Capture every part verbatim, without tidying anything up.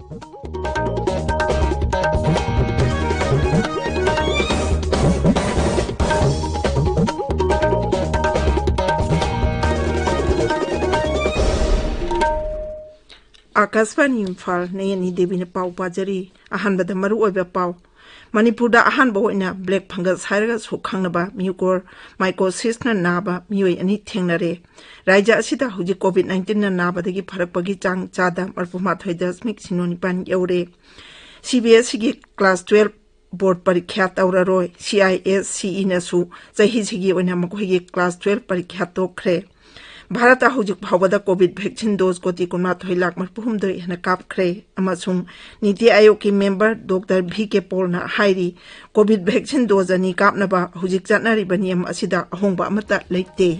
ꯑꯥꯀꯥꯁꯕꯥꯅꯤ ꯏꯝꯐꯥꯜ, ꯅꯌꯅꯤ ꯗꯦꯕꯤꯅ ꯄꯥꯎ ꯄꯥꯖꯔꯤ꯫ ꯑꯍꯥꯟꯕꯗ ꯃꯔꯨꯑꯣꯏꯕ ꯄꯥꯎ꯫ ꯃꯅꯤꯄꯨꯔꯗ ꯑꯍꯥꯟꯕ ꯑꯣꯏꯅ ꯕ꯭ꯂꯦꯛ ꯐꯪꯒꯁ ꯍꯥꯏꯔꯒꯁꯨ ꯈꯪꯅꯕ ꯃ꯭ꯌꯨꯀꯣꯔ ꯃꯥꯏꯀꯣꯁꯤꯁꯅ ꯅꯥꯕ ꯃꯤꯑꯣꯏ ꯑꯅꯤ ꯊꯦꯡꯅꯔꯦ꯫ ꯔꯥꯖ꯭ꯌ ꯑꯁꯤꯗ ꯍꯧꯖꯤꯛ ꯀꯣꯚꯤꯗ ꯅꯥꯏꯟꯇꯤꯟꯅ ꯅꯥꯕꯗꯒꯤ ꯐꯔꯛꯄꯒꯤ ꯆꯥꯡ ꯆꯥꯗ ꯃꯔꯤꯐꯨ ꯃꯥꯊꯣꯏ ꯗꯁꯃꯤꯛ ꯁꯤꯅꯣ ꯅꯤꯄꯥꯟ ꯌꯧꯔꯦ꯫ ꯁꯤ ꯕꯤ ꯑꯦꯁ ꯏꯒꯤ ꯀ꯭ꯂꯥꯁ ꯇꯨꯋꯦꯜꯐ ꯕꯣꯔꯗ ꯄꯔꯤꯈ꯭ꯌꯥ ꯇꯧꯔꯔꯣꯏ꯫ ꯁꯤ ꯑꯥꯏ ꯑꯦꯁ ꯁꯤ ꯏꯅꯁꯨ ꯆꯍꯤꯁꯤꯒꯤ ꯑꯣꯏꯅ ꯃꯈꯣꯏꯒꯤ ꯀ꯭ꯂꯥꯁ ꯇꯨꯋꯦꯜꯐ ꯄꯔꯤꯈ꯭ꯌꯥ ꯇꯣꯛꯈ꯭ꯔꯦ꯫ ꯚꯥꯔꯠꯇ ꯍꯧꯖꯤꯛ ꯐꯥꯎꯕꯗ ꯀꯣꯚꯤꯗ ꯚꯦꯛꯁꯤꯟ ꯗꯣꯁ ꯀꯣꯇꯤ ꯀꯨꯟꯃꯥꯊꯣꯏ ꯂꯥꯈ ꯃꯔꯤꯐꯨ ꯍꯨꯝꯗꯣꯏ ꯍꯦꯟꯅ ꯀꯥꯞꯈ꯭ꯔꯦ ꯑꯃꯁꯨꯡ ꯅꯤꯇꯤ ꯑꯥꯌꯣꯒꯀꯤ ꯃꯦꯝꯕꯔ ꯗꯣꯛꯇꯔ ꯚꯤ ꯀꯦ ꯄꯣꯜꯅ ꯍꯥꯏꯔꯤ, ꯀꯣꯚꯤꯗ ꯚꯦꯛꯁꯤꯟ ꯗꯣꯁ ꯑꯅꯤ ꯀꯥꯞꯅꯕ ꯍꯧꯖꯤꯛ ꯆꯠꯅꯔꯤꯕ ꯅꯤꯌꯝ ꯑꯁꯤꯗ ꯑꯍꯣꯡꯕ ꯑꯃꯠꯇ ꯂꯩꯇꯦ꯫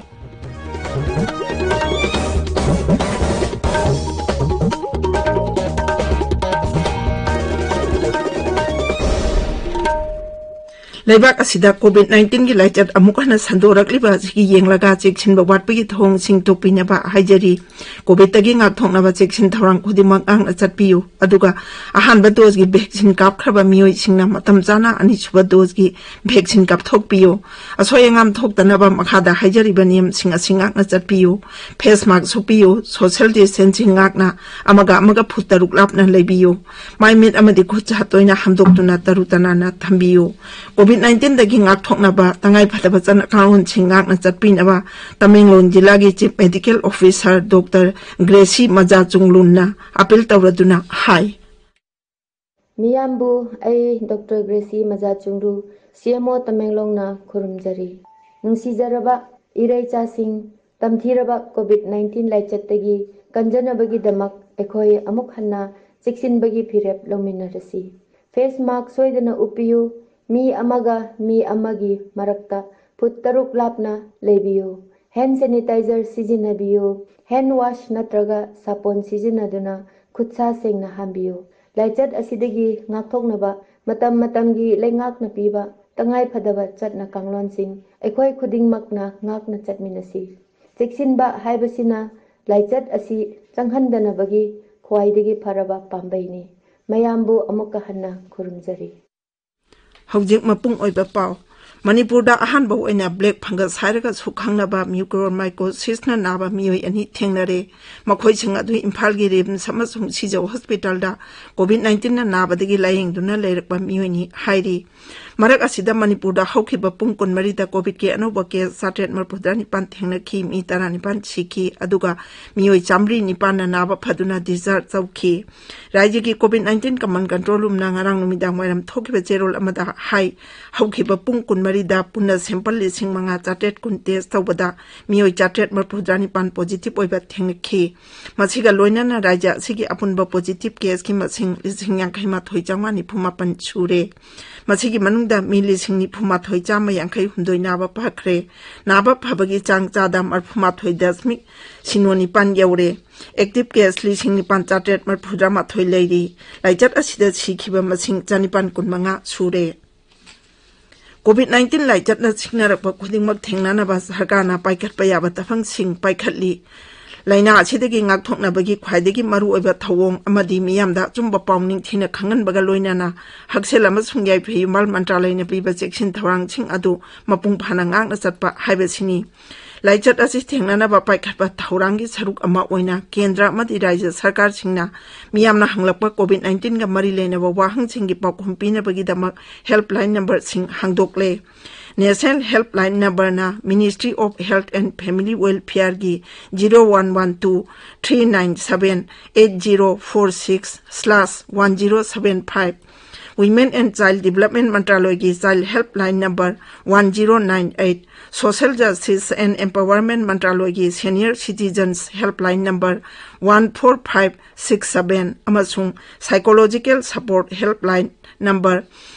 ꯂꯩꯕꯥꯛ ꯑꯁꯤꯗ ꯀꯣꯚꯤꯗ ꯅꯥꯏꯟꯇꯤꯟꯒꯤ ꯂꯥꯏꯆꯠ ꯑꯃꯨꯛ ꯍꯟꯅ ꯁꯟꯗꯣꯔꯛꯂꯤꯕ ꯑꯁꯤꯒꯤ ꯌꯦꯡꯂꯒ ꯆꯦꯛꯁꯤꯟꯕ ꯋꯥꯠꯄꯒꯤ ꯊꯧꯑꯣꯡꯁꯤꯡ ꯇꯣꯛꯄꯤꯅꯕ ꯍꯥꯏꯖꯔꯤ꯫ ꯀꯣꯚꯤꯗꯇꯒꯤ ꯉꯥꯛꯊꯣꯛꯅꯕ ꯆꯦꯛꯁꯤꯟ ꯊꯧꯔꯥꯡ ꯈꯨꯗꯤꯡꯃꯛ ꯉꯥꯛꯅ ꯆꯠꯄꯤꯌꯨ, ꯑꯗꯨꯒ ꯑꯍꯥꯟꯕ ꯗꯣꯁꯀꯤ ꯚꯦꯛꯁꯤꯟ ꯀꯥꯞꯈ꯭ꯔꯕ ꯃꯤꯑꯣꯏꯁꯤꯡꯅ ꯃꯇꯝ ꯆꯥꯅ ꯑꯅꯤꯁꯨꯕ ꯗꯣꯁꯀꯤ ꯚꯦꯛꯁꯤꯟ ꯀꯥꯞꯊꯣꯛꯄꯤꯌꯨ꯫ ꯑꯁꯣꯏ ꯑꯉꯥꯝ ꯊꯣꯛꯇꯅꯕ ꯃꯈꯥꯗ ꯍꯥꯏꯖꯔꯤꯕ ꯅꯤꯌꯝꯁꯤꯡ ꯑꯁꯤ ꯉꯥꯛꯅ ꯆꯠꯄꯤꯌꯨ: ꯐꯦꯁ ꯃꯥꯛꯁ ꯎꯞꯄꯤꯌꯨ, ꯁꯣꯁꯤꯌꯦꯜ ꯗꯤꯁꯇꯦꯟꯁꯤꯡ ꯉꯥꯛꯅ ꯑꯃꯒ ꯑꯃꯒ ꯐꯨꯠ ꯇꯔꯨꯛ ꯂꯥꯞꯅ ꯂꯩꯕꯤꯌꯨ, ꯃꯥꯏ ꯃꯤꯠ ꯑꯃꯗꯤ ꯈꯨꯠ ꯁꯥ ꯇꯣꯏꯅ ꯍꯥꯝꯗꯣꯛꯇꯨꯅ ꯇꯔꯨ ꯇꯅꯥꯟꯅ ꯊꯝꯕꯤꯌꯨ꯫ ꯀꯣꯚꯤꯗ ꯅꯥꯏꯟꯇꯤꯟꯗꯒꯤ ꯉꯥꯛꯊꯣꯛꯅꯕ ꯇꯉꯥꯏ ꯐꯗꯕ ꯆꯠꯅ ꯀꯥꯡꯂꯣꯟꯁꯤꯡ ꯉꯥꯛꯅ ꯆꯠꯄꯤꯅꯕ ꯇꯃꯦꯡꯂꯣꯡ ꯖꯤꯂꯥꯒꯤ chief medical officer doctor Gracy ꯃꯖꯥꯆꯨꯡꯂꯨꯟꯅ ꯑꯄꯤꯜ ꯇꯧꯔꯗꯨꯅ ꯍꯥꯏ꯫ ꯃꯤꯌꯥꯝꯕꯨ ꯑꯩ ꯗꯣꯛꯇꯔ ꯒ꯭ꯔꯦꯁꯤ ꯃꯖꯥꯆꯨꯡꯂꯨ, ꯁꯤ ꯑꯦꯝ ꯑꯣ ꯇꯃꯦꯡꯂꯣꯡꯅ ꯈꯨꯔꯨꯝꯖꯔꯤ꯫ ꯅꯨꯡꯁꯤꯖꯔꯕ ꯏꯔꯩꯆꯥꯁꯤꯡ, ꯇꯝꯊꯤꯔꯕ ꯀꯣꯚꯤꯗ ꯅꯥꯏꯟꯇꯤꯟ ꯂꯥꯏꯆꯠꯇꯒꯤ ꯀꯟꯖꯅꯕꯒꯤꯗꯃꯛ ꯑꯩꯈꯣꯏ ꯑꯃꯨꯛ ꯍꯟꯅ ꯆꯦꯛꯁꯤꯟꯕꯒꯤ ꯐꯤꯔꯦꯞ ꯂꯧꯃꯤꯟꯅꯔꯁꯤ꯫ ꯐꯦꯁ ꯃꯥꯛꯁ ꯁꯣꯏꯗꯅ ꯎꯞꯄꯤꯌꯨ꯫ ꯃꯤ ꯑꯃꯒ ꯃꯤ ꯑꯃꯒꯤ ꯃꯔꯛꯇ ꯐꯨꯠ ꯇꯔꯨꯛ ꯂꯥꯞꯅ ꯂꯩꯕꯤꯌꯨ꯫ ꯍꯦꯟ ꯁꯦꯅꯤꯇꯥꯏꯖꯔ ꯁꯤꯖꯤꯟꯅꯕꯤꯌꯨ꯫ ꯍꯦꯟ ꯋꯥꯁ ꯅꯠꯇ꯭ꯔꯒ ꯁꯥꯄꯣꯟ ꯁꯤꯖꯤꯟꯅꯗꯨꯅ ꯈꯨꯠꯁꯥ ꯁꯦꯡꯅ ꯍꯥꯝꯕꯤꯌꯨ꯫ ꯂꯥꯏꯆꯠ ꯑꯁꯤꯗꯒꯤ ꯉꯥꯛꯊꯣꯛꯅꯕ ꯃꯇꯝ ꯃꯇꯝꯒꯤ ꯂꯩꯉꯥꯛꯅ ꯄꯤꯕ ꯇꯉꯥꯏ ꯐꯗꯕ ꯆꯠꯅ ꯀꯥꯡꯂꯣꯟꯁꯤꯡ ꯑꯩꯈꯣꯏ ꯈꯨꯗꯤꯡꯃꯛꯅ ꯉꯥꯛꯅ ꯆꯠꯃꯤꯟꯅꯁꯤ꯫ ꯆꯦꯛꯁꯤꯟꯕ ꯍꯥꯏꯕꯁꯤꯅ ꯂꯥꯏꯆꯠ ꯑꯁꯤ ꯆꯪꯍꯟꯗꯅꯕꯒꯤ ꯈ꯭ꯋꯥꯏꯗꯒꯤ ꯐꯔꯕ ꯄꯥꯝꯕꯩꯅꯤ꯫ ꯃꯌꯥꯝꯕꯨ ꯑꯃꯨꯛꯀ ꯍꯟꯅ ꯈꯨꯔꯨꯝꯖꯔꯤ꯫ ꯍꯧꯖꯤꯛ ꯃꯄꯨꯡ ꯑꯣꯏꯕ ꯄꯥꯎ꯫ ꯃꯅꯤꯄꯨꯔꯗ ꯑꯍꯥꯟꯕ ꯑꯣꯏꯅ black fungus ꯍꯥꯏꯔꯒꯁꯨ ꯈꯪꯅꯕ Mucormycosisꯅ ꯅꯥꯕ ꯃꯤꯑꯣꯏ ꯑꯅꯤ ꯊꯦꯡꯅꯔꯦ꯫ ꯃꯈꯣꯏꯁꯤꯡ ꯑꯗꯨ ꯏꯝꯐꯥꯜꯒꯤ RIMS ꯑꯃꯁꯨꯡ ꯁꯤꯖ ꯍꯣꯁꯄꯤꯇꯥꯜꯗ COVID nineteenꯅ ꯅꯥꯕꯗꯒꯤ ꯂꯥꯌꯦꯡꯗꯨꯅ ꯂꯩꯔꯛꯄ ꯃꯤꯑꯣꯏꯅꯤ ꯍꯥꯏꯔꯤ꯫ ꯃꯔꯛ ꯑꯁꯤꯗ ꯃꯅꯤꯄꯨꯔꯗ ꯍꯧꯈꯤꯕ ꯄꯨꯡ ꯀꯨꯟꯃꯔꯤꯗ COVIDꯀꯤ ꯑꯅꯧꯕ case ꯆꯥꯇ꯭ꯔꯦꯠ ꯃꯔꯤꯐꯨꯇꯔꯥ ꯅꯤꯄꯥꯟ ꯊꯦꯡꯅꯈꯤ, ꯃꯤ ꯇꯔꯥꯅꯤꯄꯥꯟ ꯁꯤꯈꯤ, ꯑꯗꯨꯒ ꯃꯤꯑꯣꯏ ꯆꯥꯃꯔꯤ ꯅꯤꯄꯥꯟꯅ ꯅꯥꯕ ꯐꯗꯨꯅ discharge ꯇꯧꯈꯤ꯫ ꯔꯥꯖ꯭ꯌꯒꯤ COVID nineteen Command Control Roomꯅ ꯉꯔꯥꯡ ꯅꯨꯃꯤꯗꯥꯡ ꯋꯥꯏꯔꯝ ꯊꯣꯛꯈꯤꯕ ꯆꯦꯔꯣꯜ ꯑꯃꯗ ꯍꯥꯏ, ꯍꯧꯈꯤꯕ ꯄꯨꯡ ꯀꯨꯟꯃꯔꯤꯗ ꯄꯨꯟꯅ sample ꯂꯤꯁꯤꯡ ꯃꯉꯥ ꯆꯥꯇ꯭ꯔꯦꯠ ꯀꯨꯟ test ꯇꯧꯕꯗ ꯃꯤꯑꯣꯏ ꯆꯥꯇ꯭ꯔꯦꯠ ꯃꯔꯤꯐꯨꯇꯔꯥ ꯅꯤꯄꯥꯟ positive ꯑꯣꯏꯕ ꯊꯦꯡꯅꯈꯤ꯫ ꯃꯁꯤꯒ ꯂꯣꯏꯅꯅ ꯔꯥꯖ꯭ꯌ ꯑꯁꯤꯒꯤ ꯑꯄꯨꯟꯕ positive caseꯀꯤ ꯃꯁꯤꯡ ꯂꯤꯁꯤꯡ ꯌꯥꯡꯈꯩ ꯃꯥꯊꯣꯏ ꯆꯥꯝꯃꯉꯥ ꯅꯤꯐꯨ ꯃꯥꯄꯟ ꯁꯨꯔꯦ꯫ ꯃꯁꯤꯒꯤ ꯃꯅꯨꯡꯗ ꯃꯤ ꯂꯤꯁꯤꯡ ꯅꯤꯐꯨ ꯃꯥꯊꯣꯏ ꯆꯥꯝꯃ ꯌꯥꯡꯈꯩ ꯍꯨꯝꯗꯣꯏ ꯅꯥꯕ ꯐꯈ꯭ꯔꯦ꯫ ꯅꯥꯕ ꯐꯕꯒꯤ ꯆꯥꯡ ꯆꯥꯗ ꯃꯔꯤꯐꯨ ꯃꯥꯊꯣꯏ ꯗꯁꯃꯤꯛ ꯁꯤꯅꯣ ꯅꯤꯄꯥꯟ ꯌꯧꯔꯦ꯫ Active case ꯂꯤꯁꯤꯡ ꯅꯤꯄꯥꯟ ꯆꯥꯇ꯭ꯔꯦꯠ ꯃꯔꯤꯐꯨꯇꯔꯥ ꯃꯥꯊꯣꯏ ꯂꯩꯔꯤ꯫ ꯂꯥꯏꯆꯠ ꯑꯁꯤꯗ ꯁꯤꯈꯤꯕ ꯃꯁꯤꯡ ꯆꯥꯅꯤꯄꯥꯟ ꯀꯨꯟꯃꯉꯥ ꯁꯨꯔꯦ꯫ COVID nineteen ꯂꯥꯏꯆꯠꯅ ꯁꯤꯡꯅꯔꯛꯄ ꯈꯨꯗꯤꯡꯃꯛ ꯊꯦꯡꯅꯅꯕ ꯁꯔꯀꯥꯔꯅ ꯄꯥꯏꯈꯠꯄ ꯌꯥꯕ ꯊꯕꯛꯁꯤꯡ ꯄꯥꯏꯈꯠꯂꯤ꯫ ꯂꯥꯏꯅꯥ ꯑꯁꯤꯗꯒꯤ ꯉꯥꯛꯊꯣꯛꯅꯕꯒꯤ ꯈ꯭ꯋꯥꯏꯗꯒꯤ ꯃꯔꯨꯑꯣꯏꯕ ꯊꯧꯑꯣꯡ ꯑꯃꯗꯤ ꯃꯤꯌꯥꯝꯗ ꯑꯆꯨꯝꯕ ꯄꯥꯎ ꯅꯤꯡꯊꯤꯅ ꯈꯪꯍꯟꯕꯒ ꯂꯣꯏꯅꯅ ꯍꯛꯁꯦꯜ ꯑꯃꯁꯨꯡ ꯌꯥꯏꯐ ꯌꯨꯝꯕꯥꯜ ꯃꯟꯇ꯭ꯔꯥꯂꯌꯅ ꯄꯤꯕ ꯆꯦꯛꯁꯤꯟ ꯊꯧꯔꯥꯡꯁꯤꯡ ꯑꯗꯨ ꯃꯄꯨꯡ ꯐꯥꯅ ꯉꯥꯛꯅ ꯆꯠꯄ ꯍꯥꯏꯕꯁꯤꯅꯤ꯫ ꯂꯥꯏꯆꯠ ꯑꯁꯤ ꯊꯦꯡꯅꯅꯕ ꯄꯥꯏꯈꯠꯄ ꯊꯧꯔꯥꯡꯒꯤ ꯁꯔꯨꯛ ꯑꯃ ꯑꯣꯏꯅ ꯀꯦꯟꯗ꯭ꯔ ꯑꯃꯗꯤ ꯔꯥꯖ꯭ꯌ ꯁꯔꯀꯥꯔꯁꯤꯡꯅ ꯃꯤꯌꯥꯝꯅ ꯍꯪꯂꯛꯄ COVID nineteenꯒ ꯃꯔꯤ ꯂꯩꯅꯕ ꯋꯥꯍꯪꯁꯤꯡꯒꯤ ꯄꯥꯎꯈꯨꯝ ꯄꯤꯅꯕꯒꯤꯗꯃꯛ helpline numberꯁꯤꯡ ꯍꯥꯡꯗꯣꯛꯂꯦ꯫ National helpline numberꯅ Ministry of Health and Family Welfareꯒꯤ zero one one two three nine seven eight zero four six slash one zero seven five, Women and Child Development ꯃꯟꯇ꯭ꯔꯥꯂꯣꯏꯒꯤ child helpline number one zero nine eight, Social Justice and Empowerment ꯃꯟꯇ꯭ꯔꯥꯂꯣꯏꯒꯤ senior citizens helpline number one four five six seven ꯑꯃꯁꯨꯡ psychological support helpline number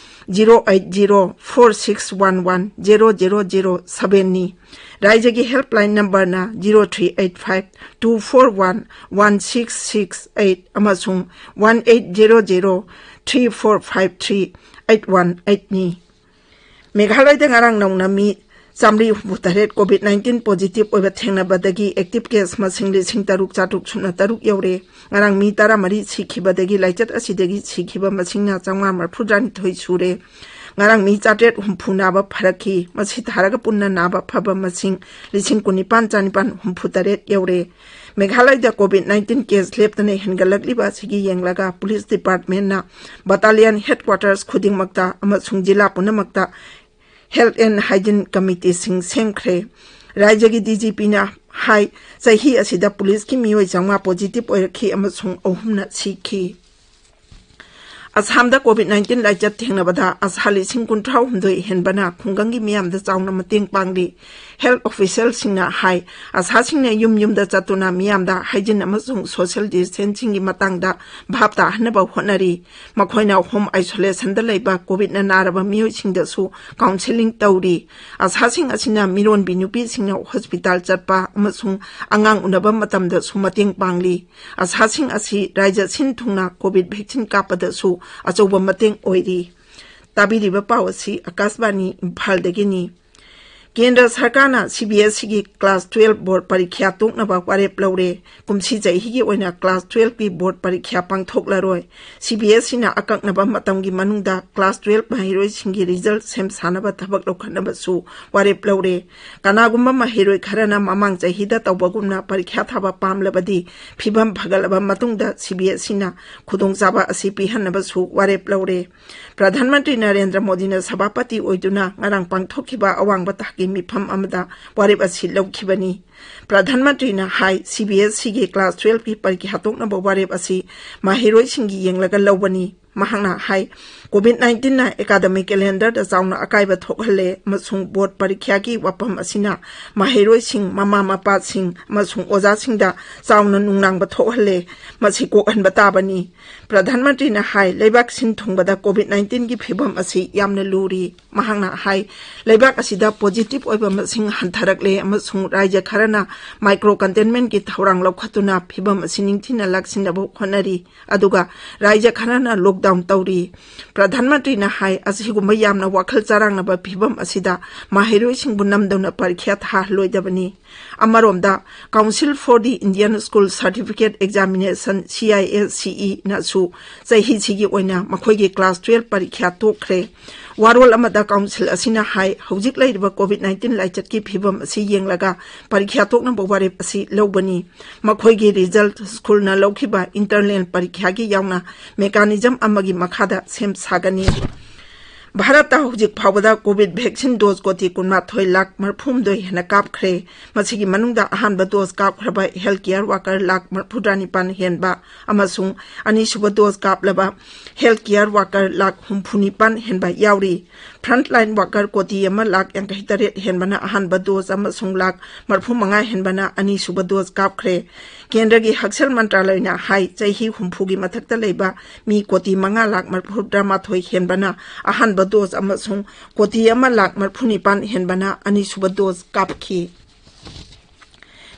zero eight zero four six one one zero zero zero sevenꯅꯤ꯫ ꯔꯥꯏꯖꯒꯤ helpline numberꯅ zero three eight five two four one one six six eight ꯑꯃꯁꯨꯡ one eight zero zero three four five three eight one eightꯅꯤ꯫ ꯃꯦꯘꯥꯂꯌꯗ ꯉꯔꯥꯡ ꯅꯧꯅ ꯃꯤ ꯆꯥꯃꯔꯤ ꯍꯨꯝꯐꯨ ꯇꯔꯦꯠ COVID nineteen positive ꯑꯣꯏꯕ ꯊꯦꯡꯅꯕꯗꯒꯤ active case ꯃꯁꯤꯡ ꯂꯤꯁꯤꯡ ꯇꯔꯨꯛ ꯆꯥꯇ꯭ꯔꯨꯛ ꯁꯨꯞꯅ ꯇꯔꯨꯛ ꯌꯧꯔꯦ꯫ ꯉꯔꯥꯡ ꯃꯤ ꯇꯔꯥꯃꯔꯤ ꯁꯤꯈꯤꯕꯗꯒꯤ ꯂꯥꯏꯆꯠ ꯑꯁꯤꯗꯒꯤ ꯁꯤꯈꯤꯕ ꯃꯁꯤꯡꯅ ꯆꯥꯝꯃꯉꯥ ꯃꯔꯤꯐꯨ ꯇꯔꯥꯅꯤꯊꯣꯏ ꯁꯨꯔꯦ꯫ ꯉꯔꯥꯡ ꯃꯤ ꯆꯥꯇ꯭ꯔꯦꯠ ꯍꯨꯝꯐꯨ ꯅꯥꯕ ꯐꯔꯛꯈꯤ꯫ ꯃꯁꯤ ꯊꯥꯔꯒ ꯄꯨꯟꯅ ꯅꯥꯕ ꯐꯕ ꯃꯁꯤꯡ ꯂꯤꯁꯤꯡ ꯀꯨꯟꯅꯤꯄꯥꯟ ꯆꯥꯅꯤꯄꯥꯟ ꯍꯨꯝꯐꯨ ꯇꯔꯦꯠ ꯌꯧꯔꯦ꯫ ꯃꯦꯘꯥꯂꯌꯗ COVID nineteen case ꯂꯦꯞꯇꯅ ꯍꯦꯟꯒꯠꯂꯛꯂꯤꯕ ꯑꯁꯤꯒꯤ ꯌꯦꯡꯂꯒ police departmentꯅ battalion headquarters ꯈꯨꯗꯤꯡꯃꯛꯇ ꯑꯃꯁꯨꯡ ꯖꯤꯂꯥ ꯄꯨꯝꯅꯃꯛꯇ health and hygiene committeeꯁꯤꯡ ꯁꯦꯝꯈ꯭ꯔꯦ꯫ ꯔꯥꯖ꯭ꯌꯒꯤ DGPꯅ ꯍꯥꯏ, ꯆꯍꯤ ꯑꯁꯤꯗ policeꯀꯤ ꯃꯤꯑꯣꯏ ꯆꯥꯝꯃꯉꯥ positive ꯑꯣꯏꯔꯛꯈꯤ ꯑꯃꯁꯨꯡ ꯑꯍꯨꯝꯅ ꯁꯤꯈꯤ꯫ ꯑꯁꯥꯝꯗ COVID nineteen ꯂꯥꯏꯆꯠ ꯊꯦꯡꯅꯕꯗ ꯑꯁꯥ ꯂꯤꯁꯤꯡ ꯀꯨꯟꯊ꯭ꯔꯥ ꯍꯨꯝꯗꯣꯏ ꯍꯦꯟꯕꯅ ꯈꯨꯡꯒꯪꯒꯤ ꯃꯤꯌꯥꯝꯗ ꯆꯥꯎꯅ ꯃꯇꯦꯡ ꯄꯥꯡꯂꯤ꯫ Health officialꯁꯤꯡꯅ ꯍꯥꯏ, ꯑꯁꯥꯁꯤꯡꯅ ꯌꯨꯝ ꯌꯨꯝꯗ ꯆꯠꯇꯨꯅ ꯃꯤꯌꯥꯝꯗ hygiene ꯑꯃꯁꯨꯡ social distancingꯒꯤ ꯃꯇꯥꯡꯗ ꯚꯥꯞ ꯇꯥꯍꯟꯅꯕ ꯍꯣꯠꯅꯔꯤ꯫ ꯃꯈꯣꯏꯅ home isolationꯗ ꯂꯩꯕ COVIDꯅ ꯅꯥꯔꯕ ꯃꯤꯑꯣꯏꯁꯤꯡꯗꯁꯨ counselling ꯇꯧꯔꯤ꯫ ꯑꯁꯥꯁꯤꯡ ꯑꯁꯤꯅ ꯃꯤꯔꯣꯟꯕꯤ ꯅꯨꯄꯤꯁꯤꯡꯅ hospital ꯆꯠꯄ ꯑꯃꯁꯨꯡ ꯑꯉꯥꯡ ꯎꯅꯕ ꯃꯇꯝꯗꯁꯨ ꯃꯇꯦꯡ ꯄꯥꯡꯂꯤ꯫ ꯑꯁꯥꯁꯤꯡ ꯑꯁꯤ ꯔꯥꯖ꯭ꯌ ꯁꯤꯟ ꯊꯨꯡꯅ COVID vaccine ꯀꯥꯞꯄꯗꯁꯨ ꯑꯆꯧꯕ ꯃꯇꯦꯡ ꯑꯣꯏꯔꯤ꯫ ꯇꯥꯕꯤꯔꯤꯕ ꯄꯥꯎ ꯑꯁꯤ ꯑꯀꯥꯁꯕꯥꯅꯤ ꯏꯝꯐꯥꯜꯗꯒꯤꯅꯤ꯫ ꯀꯦꯟꯗ꯭ꯔ ꯁꯔꯀꯥꯔꯅ CBSEꯒꯤ class twelve board ꯄꯔꯤꯈ꯭ꯌꯥ ꯇꯣꯛꯅꯕ ꯋꯥꯔꯦꯞ ꯂꯧꯔꯦ꯫ ꯀꯨꯝꯁꯤ ꯆꯍꯤꯒꯤ ꯑꯣꯏꯅ class twelveꯀꯤ board ꯄꯔꯤꯈ꯭ꯌꯥ ꯄꯥꯡꯊꯣꯛꯂꯔꯣꯏ꯫ CBSEꯅ ꯑꯀꯛꯅꯕ ꯃꯇꯝꯒꯤ ꯃꯅꯨꯡꯗ class twelve ꯃꯍꯩꯔꯣꯏꯁꯤꯡꯒꯤ result ꯁꯦꯝ ꯁꯥꯅꯕ ꯊꯕꯛ ꯂꯧꯈꯠꯅꯕꯁꯨ ꯋꯥꯔꯦꯞ ꯂꯧꯔꯦ꯫ ꯀꯅꯥꯒꯨꯝꯕ ꯃꯍꯩꯔꯣꯏ ꯈꯔꯅ ꯃꯃꯥꯡ ꯆꯍꯤꯗ ꯇꯧꯕꯒꯨꯝꯅ ꯄꯔꯤꯈ꯭ꯌꯥ ꯊꯥꯕ ꯄꯥꯝꯂꯕꯗꯤ ꯐꯤꯕꯝ ꯐꯒꯠꯂꯕ ꯃꯇꯨꯡꯗ CBSEꯅ ꯈꯨꯗꯣꯡꯆꯥꯕ ꯑꯁꯤ ꯄꯤꯍꯟꯅꯕꯁꯨ ꯋꯥꯔꯦꯞ ꯂꯧꯔꯦ꯫ ꯄ꯭ꯔꯙꯥꯟ ꯃꯟꯇ꯭ꯔꯤ ꯅꯔꯦꯟꯗ꯭ꯔ ꯃꯣꯗꯤꯅ ꯁꯚꯥꯄꯇꯤ ꯑꯣꯏꯗꯨꯅ ꯉꯔꯥꯡ ꯄꯥꯡꯊꯣꯛꯈꯤꯕ ꯑꯋꯥꯡꯕ ꯊꯥꯛꯀꯤ ꯃꯤꯐꯝ ꯑꯃꯗ ꯋꯥꯔꯦꯞ ꯑꯁꯤ ꯂꯧꯈꯤꯕꯅꯤ꯫ ꯄ꯭ꯔꯙꯥꯟ ꯃꯟꯇ꯭ꯔꯤꯅ ꯍꯥꯏ, CBSEꯒꯤ class twelveꯀꯤ ꯄꯔꯤꯈ꯭ꯌꯥ ꯍꯥꯠꯇꯣꯛꯅꯕ ꯋꯥꯔꯦꯞ ꯑꯁꯤ ꯃꯍꯩꯔꯣꯏꯁꯤꯡꯒꯤ ꯌꯦꯡꯂꯒ ꯂꯧꯕꯅꯤ꯫ ꯃꯍꯥꯛꯅ ꯍꯥꯏ, COVID nineteen academic calendarꯗ ꯆꯥꯎꯅ ꯑꯀꯥꯏꯕ ꯊꯣꯛꯍꯜꯂꯦ ꯑꯃꯁꯨꯡ board ꯄꯔꯤꯈ꯭ꯌꯥꯒꯤ ꯋꯥꯐꯝ ꯑꯁꯤꯅ ꯃꯍꯩꯔꯣꯏꯁꯤꯡ, ꯃꯃꯥ ꯃꯄꯥꯁꯤꯡ ꯑꯃꯁꯨꯡ ꯑꯣꯖꯥꯁꯤꯡꯗ ꯆꯥꯎꯅ ꯅꯨꯡꯅꯥꯡꯕ ꯊꯣꯛꯍꯜꯂꯦ꯫ ꯃꯁꯤ ꯀꯣꯛꯍꯟꯕ ꯇꯥꯕꯅꯤ꯫ ꯄ꯭ꯔꯙꯥꯟ ꯃꯟꯇ꯭ꯔꯤꯅ ꯍꯥꯏ, ꯂꯩꯕꯥꯛ ꯁꯤꯟ ꯊꯨꯡꯕꯗ COVID nineteenꯒꯤ ꯐꯤꯕꯝ ꯑꯁꯤ ꯌꯥꯝꯅ ꯂꯨꯔꯤ꯫ ꯃꯍꯥꯛꯅ ꯍꯥꯏ, ꯂꯩꯕꯥꯛ ꯑꯁꯤꯗ positive ꯑꯣꯏꯕ ꯃꯁꯤꯡ ꯍꯟꯊꯔꯛꯂꯦ ꯑꯃꯁꯨꯡ ꯔꯥꯖ꯭ꯌ ꯈꯔꯅ micro containmentꯀꯤ ꯊꯧꯔꯥꯡ ꯂꯧꯈꯠꯇꯨꯅ ꯐꯤꯕꯝ ꯑꯁꯤ ꯅꯤꯡꯊꯤꯅ ꯂꯥꯛꯁꯤꯟꯅꯕ ꯍꯣꯠꯅꯔꯤ꯫ ꯑꯗꯨꯒ ꯔꯥꯖ꯭ꯌ ꯈꯔꯅ lockdown ꯗꯥꯎꯟ ꯇꯧꯔꯤ꯫ ꯄ꯭ꯔꯙꯥꯟ ꯃꯟꯇ꯭ꯔꯤꯅ ꯍꯥꯏ, ꯑꯁꯤꯒꯨꯝꯕ ꯌꯥꯝꯅ ꯋꯥꯈꯜ ꯆꯔꯥꯡꯅꯕ ꯐꯤꯕꯝ ꯑꯁꯤꯗ ꯃꯍꯩꯔꯣꯏꯁꯤꯡꯕꯨ ꯅꯝꯗꯨꯅ ꯄꯔꯤꯈ꯭ꯌꯥ ꯊꯥꯍꯜꯂꯣꯏꯗꯕꯅꯤ꯫ ꯑꯃꯔꯣꯝꯗ, Council for the Indian School Certificate Examination, C I S C E, ꯅꯁꯨ ꯆꯍꯤꯁꯤꯒꯤ ꯑꯣꯏꯅ ꯃꯈꯣꯏꯒꯤ ꯀ꯭ꯂꯥꯁ ꯇꯨꯌꯦꯜꯐ ꯄꯔꯤꯈ꯭ꯌꯥ ꯇꯣꯛꯈ꯭ꯔꯦ꯫ ꯋꯥꯔꯣꯜ ꯑꯃꯗ ꯀꯥꯎꯟꯁꯤꯜ ꯑꯁꯤꯅ ꯍꯥꯏ, ꯍꯧꯖꯤꯛ ꯂꯩꯔꯤꯕ ꯀꯣꯚꯤꯗ ꯅꯥꯏꯟꯇꯤꯟ ꯂꯥꯏꯆꯠꯀꯤ ꯐꯤꯕꯝ ꯑꯁꯤ ꯌꯦꯡꯂꯒ ꯄꯔꯤꯈ꯭ꯌꯥ ꯇꯣꯛꯅꯕ ꯋꯥꯔꯦꯞ ꯑꯁꯤ ꯂꯧꯕꯅꯤ꯫ ꯃꯈꯣꯏꯒꯤ ꯔꯤꯖꯜꯠ ꯁ꯭ꯀꯨꯜꯅ ꯂꯧꯈꯤꯕ ꯏꯟꯇꯔꯅꯦꯜ ꯄꯔꯤꯈ꯭ꯌꯥꯒꯤ ꯌꯥꯎꯅ ꯃꯦꯀꯥꯅꯤꯖꯝ ꯑꯃꯒꯤ ꯃꯈꯥꯗ ꯁꯦꯝ ꯁꯥꯒꯅꯤ꯫ ꯚꯥꯔꯠꯇ ꯍꯧꯖꯤꯛ ꯐꯥꯎꯕꯗ ꯀꯣꯚꯤꯗ ꯚꯦꯛꯁꯤꯟ ꯗꯣꯁ ꯀꯣꯇꯤ ꯀꯨꯟꯃꯥꯊꯣꯏ ꯂꯥꯈ ꯃꯔꯐꯨꯍꯨꯝꯗꯣꯏ ꯍꯦꯟꯅ ꯀꯥꯞꯈ꯭ꯔꯦ꯫ ꯃꯁꯤꯒꯤ ꯃꯅꯨꯡꯗ ꯑꯍꯥꯟꯕ ꯗꯣꯁ ꯀꯥꯞꯈ꯭ꯔꯕ ꯍꯦꯜꯊ ꯀꯦꯌꯔ ꯋꯥꯀꯔ ꯂꯥꯈ ꯃꯔꯐꯨꯇꯔꯥꯅꯤꯄꯥꯟ ꯍꯦꯟꯕ ꯑꯃꯁꯨꯡ ꯑꯅꯤꯁꯨꯕ ꯗꯣꯁ ꯀꯥꯞꯂꯕ ꯍꯦꯜꯊ ꯀꯦꯌꯔ ꯋꯥꯀꯔ ꯂꯥꯈ ꯍꯨꯝꯐꯨꯅꯤꯄꯥꯟ ꯍꯦꯟꯕ ꯌꯥꯎꯔꯤ꯫ ꯐ꯭ꯔꯟꯠꯂꯥꯏꯟ ꯋꯥꯀꯔ ꯀꯣꯇꯤ ꯑꯃ ꯂꯥꯈ ꯌꯥꯡꯈꯩ ꯇꯔꯦꯠ ꯍꯦꯟꯕꯅ ꯑꯍꯥꯟꯕ ꯗꯣꯁ ꯑꯃꯁꯨꯡ ꯂꯥꯈ ꯃꯔꯐꯨ ꯃꯉꯥ ꯍꯦꯟꯕꯅ ꯑꯅꯤꯁꯨꯕ ꯗꯣꯁ ꯀꯥꯞꯈ꯭ꯔꯦ꯫ ꯀꯦꯟꯗ꯭ꯔꯒꯤ ꯍꯛꯁꯦꯜ ꯃꯟꯇ꯭ꯔꯥꯂꯌꯅ ꯍꯥꯏ, ꯆꯍꯤ ꯍꯨꯝꯐꯨꯒꯤ ꯃꯊꯛꯇ ꯂꯩꯕ ꯃꯤ ꯀꯣꯇꯤ ꯃꯉꯥ ꯂꯥꯈ ꯃꯔꯐꯨ ꯇꯔꯥꯃꯥꯊꯣꯏ ꯍꯦꯟꯕꯅ ꯑꯍꯥꯟꯕ ꯗꯣꯁ ꯑꯃꯁꯨꯡ ꯀꯣꯇꯤ ꯑꯃ ꯂꯥꯈ ꯃꯔꯐꯨ ꯅꯤꯄꯥꯟ ꯍꯦꯟꯕꯅ ꯑꯅꯤꯁꯨꯕ ꯗꯣꯁ ꯀꯥꯞꯈꯤ꯫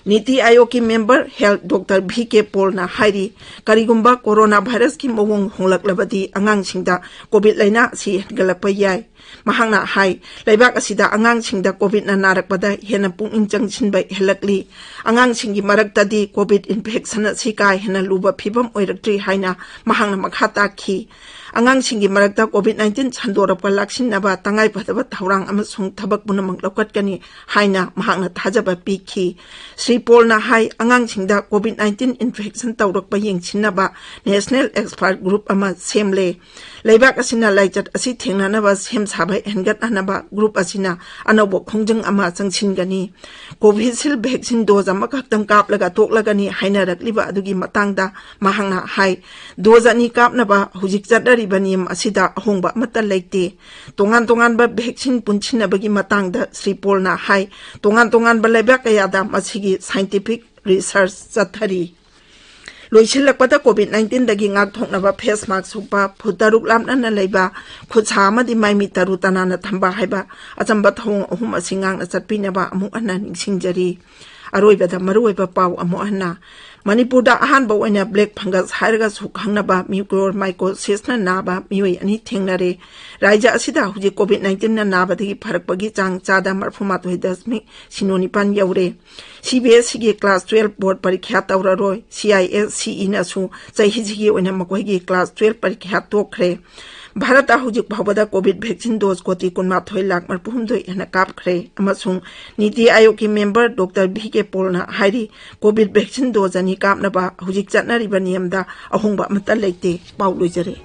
ꯅꯤꯇꯤ ꯑꯥꯌꯣꯒꯀꯤ ꯃꯦꯝꯕꯔ ꯍꯦꯜꯊ ꯗꯣꯛꯇꯔ ꯚꯤ ꯀꯦ ꯄꯣꯜꯅ ꯍꯥꯏꯔꯤ, ꯀꯔꯤꯒꯨꯝꯕ ꯀꯣꯔꯣꯅꯥ ꯚꯥꯏꯔꯁꯀꯤ ꯃꯑꯣꯡ ꯍꯣꯡꯂꯛꯂꯕꯗꯤ ꯑꯉꯥꯡꯁꯤꯡꯗ ꯀꯣꯚꯤꯗ ꯂꯥꯏꯅꯥ ꯑꯁꯤ ꯍꯦꯟꯒꯠꯂꯛꯄ ꯌꯥꯏ꯫ ꯃꯍꯥꯛꯅ ꯍꯥꯏ, ꯂꯩꯕꯥꯛ ꯑꯁꯤꯗ ꯑꯉꯥꯡꯁꯤꯡꯗ ꯀꯣꯚꯤꯗꯅ ꯅꯥꯔꯛꯄꯗ ꯍꯦꯟꯅ ꯄꯨꯛꯅꯤꯡ ꯆꯪꯁꯤꯟꯕ ꯍꯦꯜꯂꯛꯂꯤ꯫ ꯑꯉꯥꯡꯁꯤꯡꯒꯤ ꯃꯔꯛꯇꯗꯤ ꯀꯣꯚꯤꯗ ꯏꯟꯐꯦꯛꯁꯟ ꯑꯁꯤ ꯀꯥ ꯍꯦꯟꯅ ꯂꯨꯕ ꯐꯤꯕꯝ ꯑꯣꯏꯔꯛꯇ꯭ꯔꯤ ꯍꯥꯏꯅ ꯃꯍꯥꯛꯅ ꯃꯈꯥ ꯇꯥꯈꯤ꯫ ꯑꯉꯥꯡꯁꯤꯡꯒꯤ ꯃꯔꯛꯇ ꯀꯣꯚꯤꯗ ꯅꯥꯏꯟꯇꯤꯟ ꯁꯟꯗꯣꯔꯛꯄ ꯂꯥꯛꯁꯤꯟꯅꯕ ꯇꯉꯥꯏꯐꯗꯕ ꯊꯧꯔꯥꯡ ꯑꯃꯁꯨꯡ ꯊꯕꯛ ꯄꯨꯝꯅꯃꯛ ꯂꯧꯈꯠꯀꯅꯤ ꯍꯥꯏꯅ ꯃꯍꯥꯛꯅ ꯊꯥꯖꯕ ꯄꯤꯈꯤ꯫ ꯁ꯭ꯔꯤ ꯄꯣꯜꯅ ꯍꯥꯏ, ꯑꯉꯥꯡꯁꯤꯡꯗ ꯀꯣꯚꯤꯗ ꯅꯥꯏꯟꯇꯤꯟ ꯏꯟꯐꯦꯛꯁꯟ ꯇꯧꯔꯛꯄ ꯌꯦꯡꯁꯤꯟꯅꯕ ꯅꯦꯁꯅꯦꯜ ꯑꯦꯛꯁꯄꯔꯠ ꯒ꯭ꯔꯨꯞ ꯑꯃ ꯁꯦꯝꯂꯦ꯫ ꯂꯩꯕꯥꯛ ꯑꯁꯤꯅ ꯂꯥꯏꯆꯠ ꯑꯁꯤ ꯊꯦꯡꯅꯅꯕ ꯁꯦꯝ ꯁꯥꯕ ꯍꯦꯟꯒꯠꯍꯟꯅꯕ ꯒ꯭ꯔꯨꯞ ꯑꯁꯤꯅ ꯑꯅꯧꯕ ꯈꯣꯡꯖꯪ ꯑꯃ ꯆꯪꯁꯤꯟꯒꯅꯤ꯫ ꯀꯣꯚꯤꯁꯤꯜ ꯚꯦꯛꯁꯤꯟ ꯗꯣꯖ ꯑꯃꯈꯛꯇꯪ ꯀꯥꯞꯂꯒ ꯇꯣꯛꯂꯒꯅꯤ ꯍꯥꯏꯅꯔꯛꯂꯤꯕ ꯑꯗꯨꯒꯤ ꯃꯇꯥꯡꯗ ꯃꯍꯥꯛꯅ ꯍꯥꯏ, ꯗꯣꯖ ꯑꯅꯤ ꯀꯥꯞꯅꯕ ꯍꯧꯖꯤꯛ ꯆꯠꯅꯔꯤꯕ ꯅꯤꯌꯝ ꯑꯁꯤꯗ ꯑꯍꯣꯡꯕ ꯑꯃꯠꯇ ꯂꯩꯇꯦ꯫ ꯇꯣꯉꯥꯟ ꯇꯣꯉꯥꯟꯕ ꯚꯦꯛꯁꯤꯟ ꯄꯨꯟꯁꯤꯟꯅꯕꯒꯤ ꯃꯇꯥꯡꯗ ꯁ꯭ꯔꯤ ꯄꯣꯜꯅ ꯍꯥꯏ, ꯇꯣꯉꯥꯟ ꯇꯣꯉꯥꯟꯕ ꯂꯩꯕꯥꯛ ꯀꯌꯥꯗ ꯃꯁꯤꯒꯤ ꯁꯥꯏꯟꯇꯤꯐꯤꯛ ꯔꯤꯁꯔꯆ ꯆꯠꯊꯔꯤ꯫ ꯂꯣꯏꯁꯤꯜꯂꯛꯄꯗ, ꯀꯣꯚꯤꯗ ꯅꯥꯏꯟꯇꯤꯟꯗꯒꯤ ꯉꯥꯛꯊꯣꯛꯅꯕ ꯐꯦꯁ ꯃꯥꯛꯁ ꯎꯞꯄ, ꯐꯨꯠ ꯇꯔꯨꯛ ꯂꯥꯞꯅꯅ ꯂꯩꯕ, ꯈꯨꯠ ꯁꯥ ꯑꯃꯗꯤ ꯃꯥꯏ ꯃꯤꯠ ꯇꯔꯨ ꯇꯅꯥꯟꯅ ꯊꯝꯕ ꯍꯥꯏꯕ ꯑꯆꯝꯕ ꯊꯧꯑꯣꯡ ꯑꯍꯨꯝ ꯑꯁꯤ ꯉꯥꯛꯅ ꯆꯠꯄꯤꯅꯕ ꯑꯃꯨꯛ ꯍꯟꯅ ꯅꯤꯡꯁꯤꯡꯖꯔꯤ꯫ ꯑꯔꯣꯏꯕꯗ ꯃꯔꯨꯑꯣꯏꯕ ꯄꯥꯎ ꯑꯃꯨꯛ ꯍꯟꯅ꯫ ꯃꯅꯤꯄꯨꯔꯗ ꯑꯍꯥꯟꯕ ꯑꯣꯏꯅ black fungus ꯍꯥꯏꯔꯒꯁꯨ ꯈꯪꯅꯕ mucormycosisꯅ ꯅꯥꯕ ꯃꯤꯑꯣꯏ ꯑꯅꯤ ꯊꯦꯡꯅꯔꯦ꯫ ꯔꯥꯖ꯭ꯌ ꯑꯁꯤꯗ ꯍꯧꯖꯤꯛ COVID nineteenꯅ ꯅꯥꯕꯗꯒꯤ ꯐꯔꯛꯄꯒꯤ ꯆꯥꯡ ꯆꯥꯗ ꯃꯔꯐꯨ ꯃꯥꯊꯣꯏ ꯗꯁꯃꯤꯛ ꯁꯤꯅꯣ ꯅꯤꯄꯥꯟ ꯌꯧꯔꯦ꯫ CBSEꯒꯤ class twelve board ꯄꯔꯤꯈ꯭ꯌꯥ ꯇꯧꯔꯔꯣꯏ꯫ CISCEꯅꯁꯨ ꯆꯍꯤꯁꯤꯒꯤ ꯑꯣꯏꯅ ꯃꯈꯣꯏꯒꯤ class twelve ꯄꯔꯤꯈ꯭ꯌꯥ ꯇꯣꯛꯈ꯭ꯔꯦ꯫ ꯚꯥꯔꯠꯇ ꯍꯧꯖꯤꯛ ꯐꯥꯎꯕꯗ COVID vaccine dose ꯀꯣꯇꯤ ꯀꯨꯟꯃꯥꯊꯣꯏ ꯂꯥꯈ ꯃꯔꯐꯨ ꯍꯨꯝꯗꯣꯏ ꯍꯦꯟꯅ ꯀꯥꯞꯈ꯭ꯔꯦ ꯑꯃꯁꯨꯡ ꯅꯤꯇꯤ ꯑꯥꯌꯣꯒꯀꯤ member Doctor V K Paulꯅ ꯍꯥꯏꯔꯤ, COVID vaccine dose ꯑꯅꯤ ꯀꯥꯞꯅꯕ ꯍꯧꯖꯤꯛ ꯆꯠꯅꯔꯤꯕ ꯅꯤꯌꯝꯗ ꯑꯍꯣꯡꯕ ꯑꯃꯠꯇ ꯂꯩꯇꯦ꯫ ꯄꯥꯎ ꯂꯣꯏꯖꯔꯦ꯫